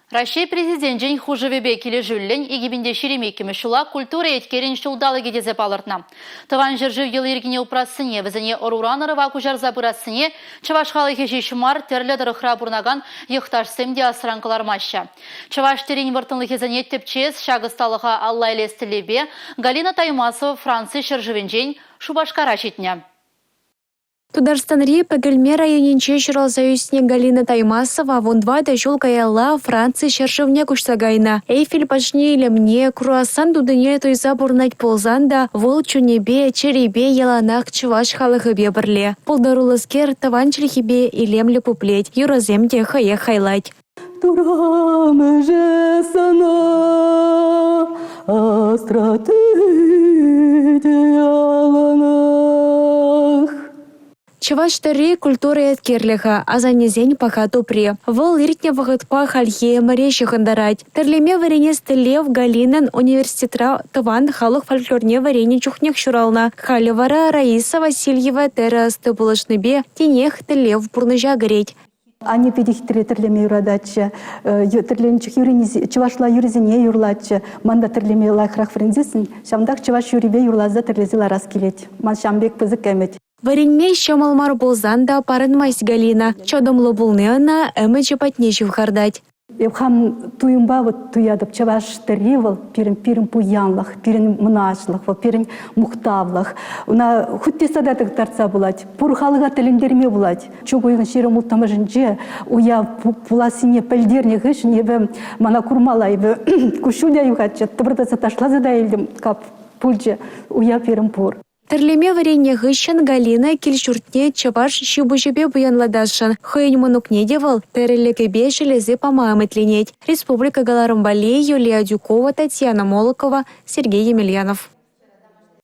Раҫҫей Президенчӗн хушӑвӗпе килӗшӳллӗн 2022 ҫула культура еткерӗн ҫулталӑкӗ тесе палӑртнӑ. Тӑван ҫӗршыв йӑли-йӗркине упрассине, вӗсене ӑруран ӑрӑва куҫарса пырассине чӑваш халӑхӗ ҫеҫ мар, тӗрлӗ тӑрӑхра пурӑнакан йӑхташсем те асран кӑлармаҫҫӗ. Чӑваш тӗррин вӑрттӑнлӑхӗсене тӗпчес, ҫак ӑсталӑха алла илес тӗллевпе Галина Таймасова Франци ҫӗршывӗнчен Шупашкара ҫитнӗ. Тутарстанри Пӗкӗлме районӗнче ҫуралса ӳснӗ Галина Таймасова 14 ҫул каялла Франци ҫӗршывне куҫса кайнӑ. Эйфель пашни илемне, круассан тутине туйса пурӑнать пулсан та вӑл чунӗпе, чӗрипе яланах чӑваш халӑхӗпе пӗрле. Пултаруллӑскер тӑван чӗлхепе илемлӗ пуплет, юрӑсем те хӑех хайлать. Турамӑшӗ сана асра тытӗ яланах. Чӑваш тӗрри культура еткерлӗхӗ, асаннесен паха тупри. Вӑл иртнӗ вӑхӑтпа хальхи ӗмӗре ҫыхӑнтарать. Тӗрлеме вӗренес тӗллев Галинӑн университетра тӑван халӑх фольклорне вӗреннӗ чухнех ҫуралнӑ. Халӗ вара Раиса Васильева тӗрӗ ӑсти пулӑшнипе тинех тӗллев пурнӑҫа кӗрет. Анне питӗ хитре тӗрлеме юрататчӗ. Тӗрленӗ чух чӑвашла юрӑсене юрлатчӗ. Ман та тӗрлеме лайӑхрах вӗренсессӗн ҫавӑнтах чӑваш юррипе юрласа тӗрлесе ларас килет. Ман ҫавӑн пек пысӑк ӗмӗт. Вӗренме ҫӑмӑл мар пулсан та парӑнмасть Галина. Чӑтӑмлӑ пулни ӑна ӗмӗчӗ патне ҫывхартать. Эп хам туйӑмпа вот туятӑп чӑваш тӗрри вӑл пирӗн пирӗн пуянлӑх, пирӗн мӑнаҫлӑх, вӑл пирӗн мухтавлӑх. Ӑна хуть те сада тӑртса пулать, пур халӑха тӗлӗнтерме пулать. Чӳк уйӑхӗн 26-мӗшӗнче уяв пулассине пӗлтернӗ хыҫҫӑн эпӗ мана курмалла, эпӗ куҫҫуль те юхатчӗ, тӑпӑртатса ташласа та илтӗм, кап пулчӗ, уяв пирӗн пур. Тӗрлеме вӗреннӗ хыҫҫӑн Галина кил-ҫуртне чӑваш ҫи-пуҫӗпе пуянлатасшӑн. Хӑйӗн мӑнукне те вӑл тӗрӗллӗ кӗпе ҫӗлесе пама ӗмӗтленет. Республика кӑларӑм валли Юлия Адюкова, Татьяна Молокова, Сергей Емельянов.